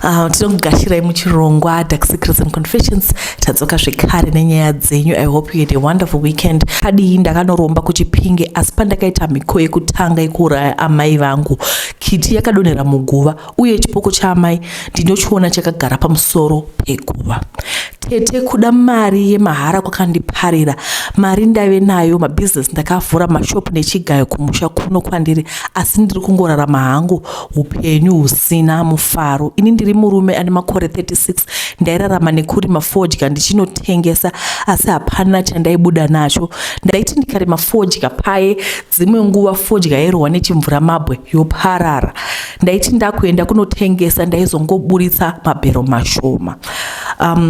Tinokugashirai muchirongwa Dark Secrets and Confessions. Tadzoka zvekare nenyaya dzenyu. I hope you had a wonderful weekend. Padii ndakanoromba kuChipinge, asi pandakaita mhiko yekutanga yekuuraya amai vangu, kiti yakadonhera muguva uye chipoko chaamai ndinochiona chakagara pamusoro peguva. Tete, kuda mari yemahara kwakandiparira. Mari ndaive nayo, mabhizinesi ndakavhura mashopu nechigayo kumusha kuno kwandiri, asi ndiri kungorarama hangu upenyu husina mufaro. Ini ndiri murume ane makore 36, ndairarama nekurima fodya ndichinotengesa, asi hapana chandaibuda nacho. Ndaiti ndikarima fodya paye, dzimwe nguva fodya yairohwa nechimvura mabwe yoparara. Ndaiti ndakuenda kunotengesa ndaizongoburitsa mabhero mashoma,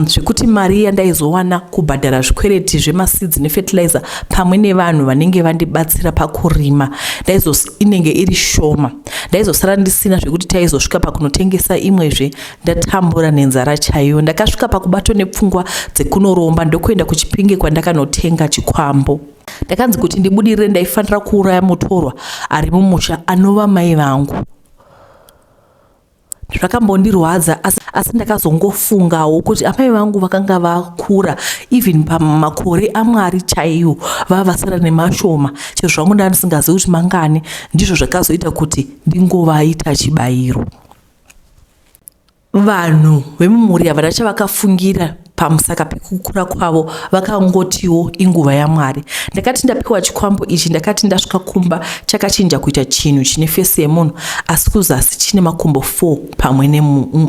zvekuti mari yandaizowana kubhadhara zvikwereti zvemaseeds nefertilizer pamwe nevanhu vanenge vandibatsira pakurima ndaizo inenge iri shoma. Ndaizosara ndisina, zvekuti taizosvika pakunotengesa imwezve ndatambura nenzara chaiyo. Ndakasvika pakubatwa nepfungwa dzekunoromba, ndokuenda kuChipinge kwandakanotenga chikwambo. Ndakanzi kuti ndibudirire ndaifanira kuuraya mutorwa ari mumusha, anova mai vangu. Zvakambondirwadza, asi ndakazongofungawo kuti amai vangu vakanga vakura, even pamakore aMwari chaiwo vava vasara nemashoma, chero zvangu ndaa ndisingazivi kuti mangani. Ndizvo zvakazoita kuti ndingovaita chibayiro. Vanhu vemumhuri havana chavakafungira pamusaka pekukura kwavo, vakangotiwo inguva yaMwari. Ndakati ndapiwa chikwambo ichi, ndakati ndasvika kumba chakachinja kuita chinhu chine face yemunhu, asi kuzasi chine makumbo 4 pamwe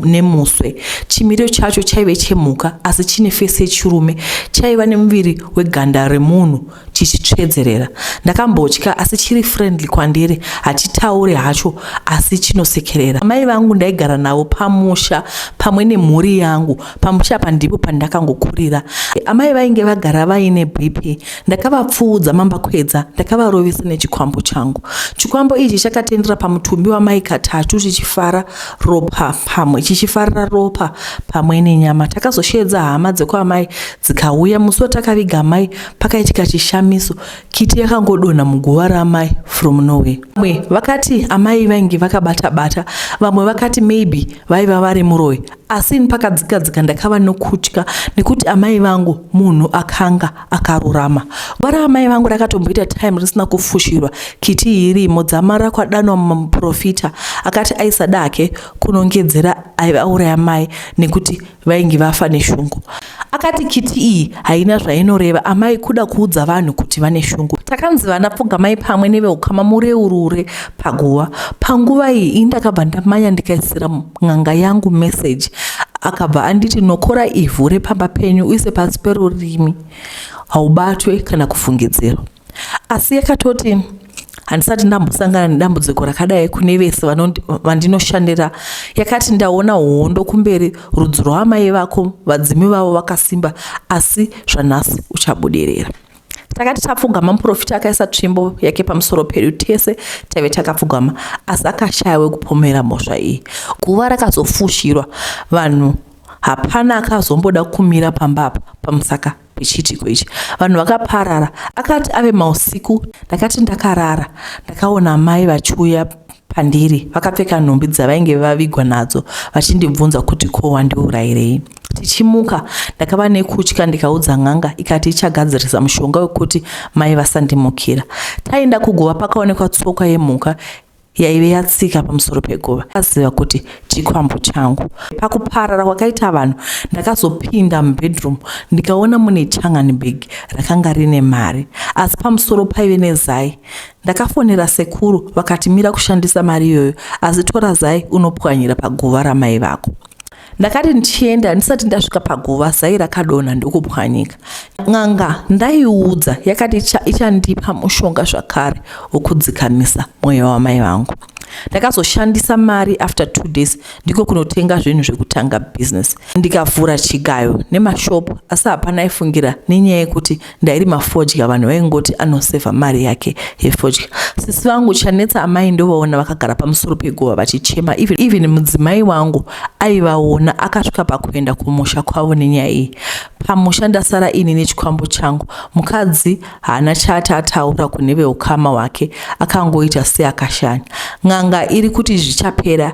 nemuswe. Chimiro chacho chaive chemhuka, asi chine face yechirume. Chaiva nemuviri weganda remunhu chichitsvedzerera. Ndakambotya, asi chiri friendly kwandiri, hachitauri hacho asi chinosekerera. Amai vangu ndaigara navo pamusha pamwe nemhuri yangu. Pamusha apa ndipo pandakangokurira. Amai vainge vagara vaine BP. Ndakavapfuudza mambakwedza, ndakavarovesa nechikwambo changu. Chikwambo ichi chakatendera pamutumbi wamai katatu chichifara ropa pamwe chichifarira ropa pamwe nenyama. Takazosheedza hama dzekwaamai dzikauya. Musi watakaviga amai pakaitika chishamiso. Kiti yakangodonha muguva raamai from nowhere. Vamwe vakati amai vainge vakabata bata, vamwe vakati maybe vaiva vari muroyi, asi ini pakadzika-dzika ndakava nokutya nekuti amai vangu munhu akanga akarurama. Guva raamai vangu rakatomboita time risina kufushirwa, kiti iyi irimo. Dzamara kwadanwa muprofita akati aisada hake kunongedzera aiva auraya mai nekuti vainge vafa neshungu. Akati kiti iyi haina zvainoreva, amai kuda kuudza vanhu kuti vane shungu. Takanzi vana pfugamai pamwe neveukama mureurure paguva. Panguva iyi ini ndakabva ndamanya ndikaisira n'anga yangu message. Akabva anditi, nokora ivhu repamba penyu uise pasi perurimi, haubatwe kana kufungidzirwa. Asi yakatoti handisati ndambosangana nedambudziko rakadai kune vese vandinoshandira. Yakati ndaona hondo kumberi, rudzi rwaamai vako vadzimi vavo vakasimba, asi zvanhasi uchabudirira. Takati tapfugama, muprofita akaisa tsvimbo yake pamusoro pedu tese taive takapfugama, asi akashaya wekupomera mhosva iyi. Guva rakazofushirwa, vanhu hapana akazomboda kumira pamba apa pamusaka pechiitiko ichi. Vanhu vakaparara. Akati ave mausiku, ndakati ndakarara ndakaona amai vachiuya pandiri vakapfeka nhumbi dzavainge vavigwa nadzo, vachindibvunza kuti ko wandiurayirei. Tichimuka ndakava nekutya, ndikaudza n'anga, ikati ichagadzirisa mushonga wekuti mai vasandimukira. Taenda kuguva pakaonekwa tsoka yemhuka yaive yatsika pamusoro peguva. Aziva kuti chikwambo changu. Pakuparara kwakaita vanhu, ndakazopinda mubedroom ndikaona mune changani bag rakanga rine mari, asi pamusoro paive nezai. Ndakafonera sekuru vakati mira kushandisa mari iyoyo, asi tora zai unopwanyira paguva ramai vako. Ndakati ndichienda, ndisati ndasvika paguva zai rakadonha ndokupwanyika. N'anga ndaiudza yakati ichandipa mushonga zvakare wekudzikamisa mweya wamai vangu. Ndakazoshandisa mari after 2 days ndiko kunotenga zvinhu zvekutanga business, ndikavhura chigayo nemashopu, asi hapana aifungira nenyaya yekuti ndairima fodya. Vanhu vaingoti anosevha mari yake yefodya. Sisi vangu, chanetsa amai ndovaona vakagara pamusoro peguva vachichema. Even mudzimai wangu Aivaona akasvika pakuenda kumusha kwavo nenyaya iyi. Pamusha ndasara ini nechikwambo changu. Mukadzi haana chaati ataura kune veukama hwake, akangoita seakashanya. N'anga iri kuti zvichapera,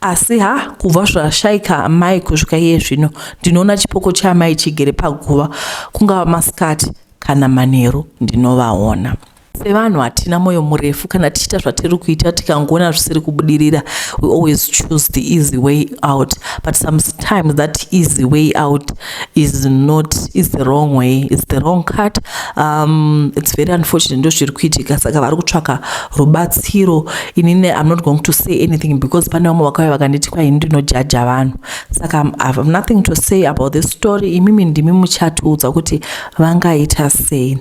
asi ha, kubva zvashaika amai kusvika iye zvino ndinoona chipoko chaamai chigere paguva, kungava masikati kana manheru ndinovaona. Sevanhu hatina mwoyo murefu. Kana tichiita zvatiri kuita, tikangoona zvisiri kubudirira, we always choose the easy way out, but sometimes that easy way out is not is the wrong way, it's the wrong cut. It's very unfortunate, ndo zviri kuitika. Saka vari kutsvaka rubatsiro. Inini I'm not going to say anything because pane vamwe vakauya vakanditi kwaini ndinojaja vanhu, saka I have nothing to say about this story. Imimi ndimi muchatiudza kuti vangaita sei.